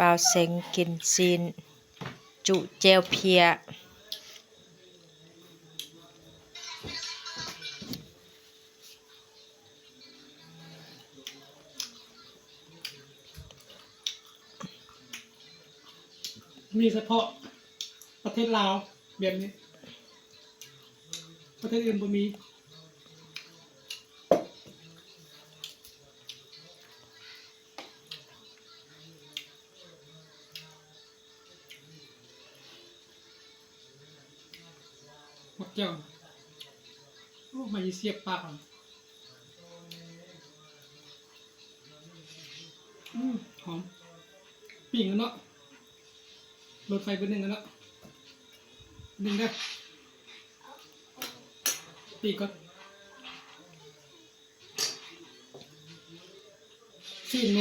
ບ່າວເສັງກິນຊີ້ນຈຸແຈ່ວເພຍ. ມີສະເພາະປະເທດລາວແບບນີ້ ປະເທດອື່ນບໍ່ມີ. ໝາກແຈ່ວ ໂອ້ ມາຊິສຽບປາກ ອືມ ຫອມ ປີ້ງກັນເນາະ ລົດໄຟເບີໜຶ່ງກັນເນາະ ໜຶ່ງເດີ ປີ້ງກ່ອນ ຊີ້ນໝູ.